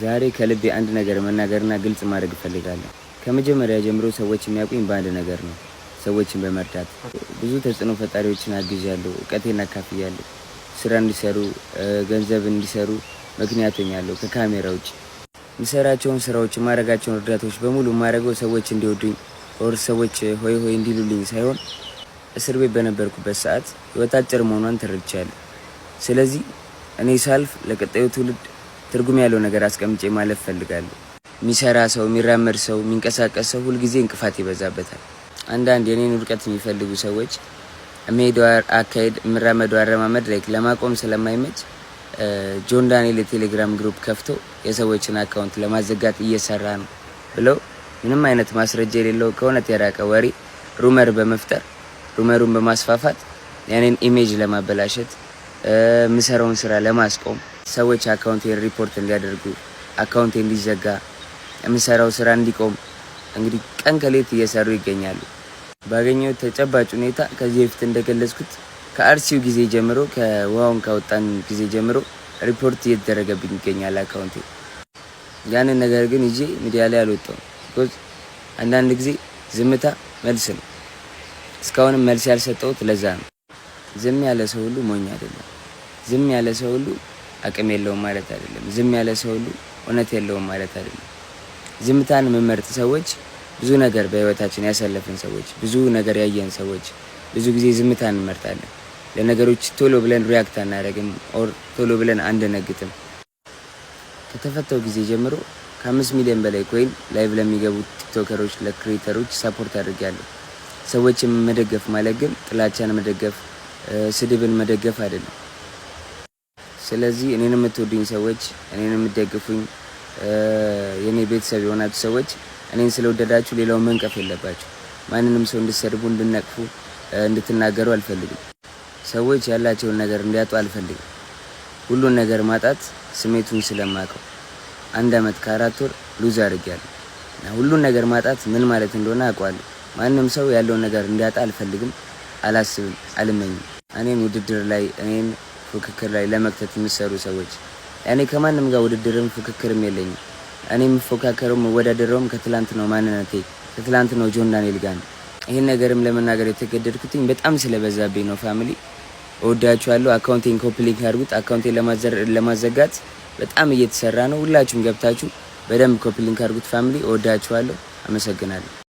ዛሬ ከልቤ አንድ ነገር መናገርና ግልጽ ማድረግ እፈልጋለሁ። ከመጀመሪያ ጀምሮ ሰዎች የሚያውቁኝ በአንድ ነገር ነው፣ ሰዎችን በመርዳት። ብዙ ተጽዕኖ ፈጣሪዎችን አግዣለሁ፣ እውቀቴን አካፍያለሁ፣ ስራ እንዲሰሩ፣ ገንዘብ እንዲሰሩ ምክንያት ሆኛለሁ። ከካሜራ ውጭ የምሰራቸውን ስራዎች፣ የማደርጋቸውን እርዳታዎች በሙሉ የማደርገው ሰዎች እንዲወዱኝ or ሰዎች ሆይ ሆይ እንዲሉልኝ ሳይሆን እስር ቤት በነበርኩበት ሰዓት ህይወት አጭር መሆኗን ተረድቻለሁ። ስለዚህ እኔ ሳልፍ ለቀጣዩ ትውልድ ትርጉም ያለው ነገር አስቀምጬ ማለፍ እፈልጋለሁ። የሚሰራ ሰው፣ የሚራመድ ሰው፣ የሚንቀሳቀስ ሰው ሁልጊዜ እንቅፋት ይበዛበታል። አንዳንድ የኔን ውድቀት የሚፈልጉ ሰዎች የምሄደው አካሄድ፣ የምራመደው አረማመድ like ለማቆም ስለማይመች ጆን ዳንኤል የቴሌግራም group ከፍቶ የሰዎችን account ለማዘጋት እየሰራ ነው ብለው ምንም አይነት ማስረጃ የሌለው፣ ከእውነት የራቀ ወሬ rumor በመፍጠር፣ rumor ኡን በማስፋፋት የኔን image ለማበላሸት፣ የምሰራውን ስራ ለማስቆም፣ ሰዎች account ኤን ሪፖርት እንዲያደርጉ፣ account ኤ እንዲዘጋ፣ የምሰራው ስራ እንዲቆም እንግዲህ ቀን ከሌት እየሰሩ ይገኛሉ። ባገኘሁት ተጨባጭ ሁኔታ ከዚህ በፊት እንደገለጽኩት ከአርሲው ጊዜ ጀምሮ፣ ከውሃውን ካወጣን ጊዜ ጀምሮ ሪፖርት እየተደረገብኝ ይገኛል account ኤ። ያንን ነገር ግን ይዤ ሚዲያ ላይ አልወጣሁም። Because አንዳንድ ጊዜ ዝምታ መልስ ነው። እስካሁንም መልስ ያልሰጠሁት ለዛ ነው። ዝም ያለ ሰው ሁሉ ሞኝ አይደለም። ዝም ያለ ሰው ሁሉ አቅም የለውም ማለት አይደለም። ዝም ያለ ሰው ሁሉ እውነት የለውም ማለት አይደለም። ዝምታን የምንመርጥ ሰዎች፣ ብዙ ነገር በህይወታችን ያሳለፍን ሰዎች፣ ብዙ ነገር ያየን ሰዎች ብዙ ጊዜ ዝምታን እንመርጣለን። ለነገሮች ቶሎ ብለን react አናደርግም or ቶሎ ብለን አንደነግጥም። ከተፈታው ጊዜ ጀምሮ ከ5 ሚሊዮን በላይ coin live ለሚገቡ ቲክቶከሮች፣ ለ creator ኦች support አድርጌያለሁ። ሰዎችን መደገፍ ማለት ግን ጥላቻን መደገፍ፣ ስድብን መደገፍ አይደለም። ስለዚህ እኔን የምትወዱኝ ሰዎች፣ እኔን የምትደግፉኝ፣ የእኔ ቤተሰብ የሆናችሁ ሰዎች እኔን ስለወደዳችሁ ሌላውን መንቀፍ የለባችሁ። ማንንም ሰው እንድትሰድቡ፣ እንድትነቅፉ፣ እንድትናገሩ አልፈልግም። ሰዎች ያላቸውን ነገር እንዲያጡ አልፈልግም። ሁሉን ነገር ማጣት ስሜቱን ስለማውቀው አንድ አመት ከ4 ወር lose አድርጌያለሁ። ሁሉን ነገር ማጣት ምን ማለት እንደሆነ አውቀዋለሁ። ማንም ሰው ያለውን ነገር እንዲያጣ አልፈልግም፣ አላስብም፣ አልመኝም። እኔን ውድድር ላይ፣ እኔን ፉክክር ላይ ለመክተት የሚሰሩ ሰዎች፣ እኔ ከማንም ጋር ውድድርም ፉክክርም የለኝም። እኔ የምፎካከረው፣ የምወዳደረውም ከትላንት ነው ማንነቴ፣ ከትላንት ነው ጆን ዳንኤል ጋር ነው። ይህን ነገርም ለመናገር የተገደድኩትኝ በጣም ስለበዛብኝ ነው። Family፣ እወዳችኋለሁ። Account ኤን copy link አድርጉት። Account ኤን ለማዘጋት በጣም እየተሰራ ነው። ሁላችሁም ገብታችሁ በደንብ copy link አድርጉት። Family፣ እወዳችኋለሁ። አመሰግናለሁ።